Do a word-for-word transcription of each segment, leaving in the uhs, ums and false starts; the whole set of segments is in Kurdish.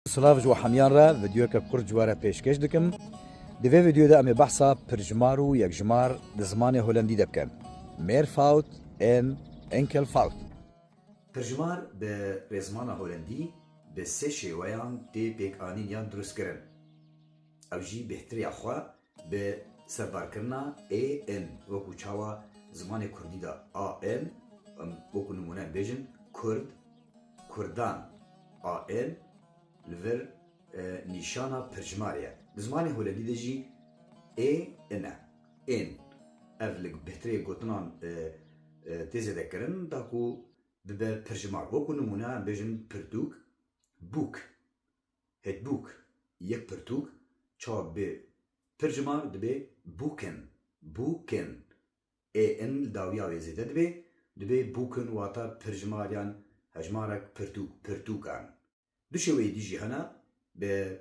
Silav ji we hemiyan re, vîdeoyeke kurt ji we re pêşkêş dikim. Di vê vîdeoyê de em ê behsa pirjimar û yekjimar di zimanê Holendî de bikin. Meervoud ên enkelvoud. Pirjimar bi rêzimana Holendî bi sê şêweyan tê pêkanîn yan dirustkirin. Ew jî bêhtiriya xwe bi serbarkirina ê n, wekû çawa zimanê kurdî de a n, em wekû nimûne bêjin kurd, kurdan, a n li vir, e, nîşana pirjimarê ye. Di zimanê holendî de jî ê n e. Ên. Ev li bêhtirê gotinan, e, e, tê zêdekirin, da ku bibe pirjimar. Wekû nimûne em bêjin pirtûk, boek. Het boek. Yek pirtûk, çawa bê pirjimar, dibê boeken. Boeken. Ê n li dawiya wê zêde dibe, dibê boeken, wata pirjimar yan hejmarek pirtûk, pirtûkan. Du şêweyê dî jî hene bi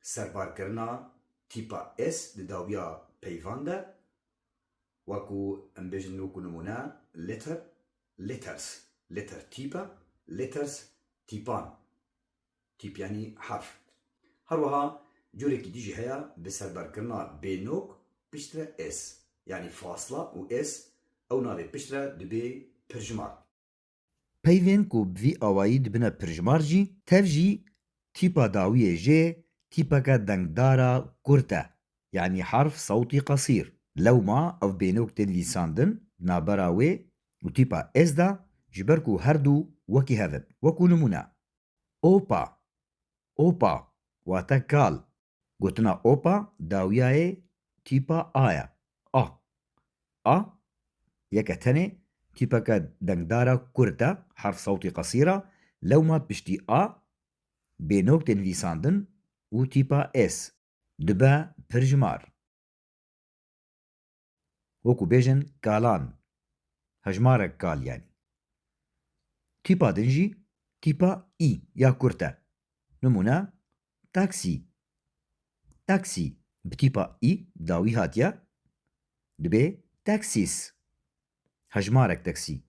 serbarkirina tîpa s di dawiya peyvan de, wekû em bêjin, wekû nimûne letter, letters, letter tîp e, letters tîpan, tîp yanî herf. Her wiha curekî dî jî heye bi serbarkirina bênok piştre s, yanî fasla û s, ew navê piştre dibê pirjimar. Peyvên ku bi vî awayî dibine pirjimar jî, tev jî tîpa dawiyê jê tîpeke dengdara kurt e, yanî herf sewtî qesîr. Lewma ev bênok tê nivîsandin di navbera wê û tîpa s de, ji ber ku her du wekî hev in. Wekû nimûne, opa, opa, wate kal. Gotina opa dawiya yê tîpa a ye. A. A, yeke tenê, tîpeke dengdara kurt e, herf sewtî qesîr e, lewma piştî a, bênok tê nivîsandin û tîpa s, dibe pirjimar. Wekû bêjin kalan, hejmarek kal yanî. Tîpa din jî tîpa î ya kurt e. Nimûne, taksî. Taksî bi tîpa î dawî hatiye, dibê taksîs. Hejmarek taksî.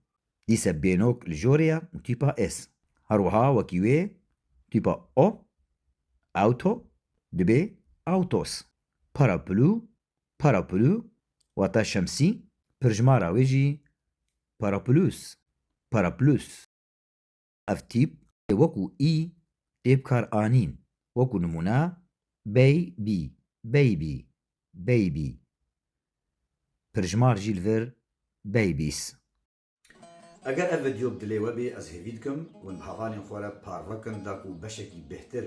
Dîse bênok li jorê ye û tîpa s. Her wiha wekî wê tîpa o, auto, dibê autos. Paraplu, paraplu, wata şemsî, pirjimara wê jî paraplus, paraplus. Ev tîp tê wekû î tê bi kar anîn, wekû nimûne baby, baby, baby. Pirjimar jî li vir babies. Eger ev vîdeo bi dilê we bê, ez hêvî dikim hûn bi hevalên xwe re parve kin, da ku beşekî bêhtir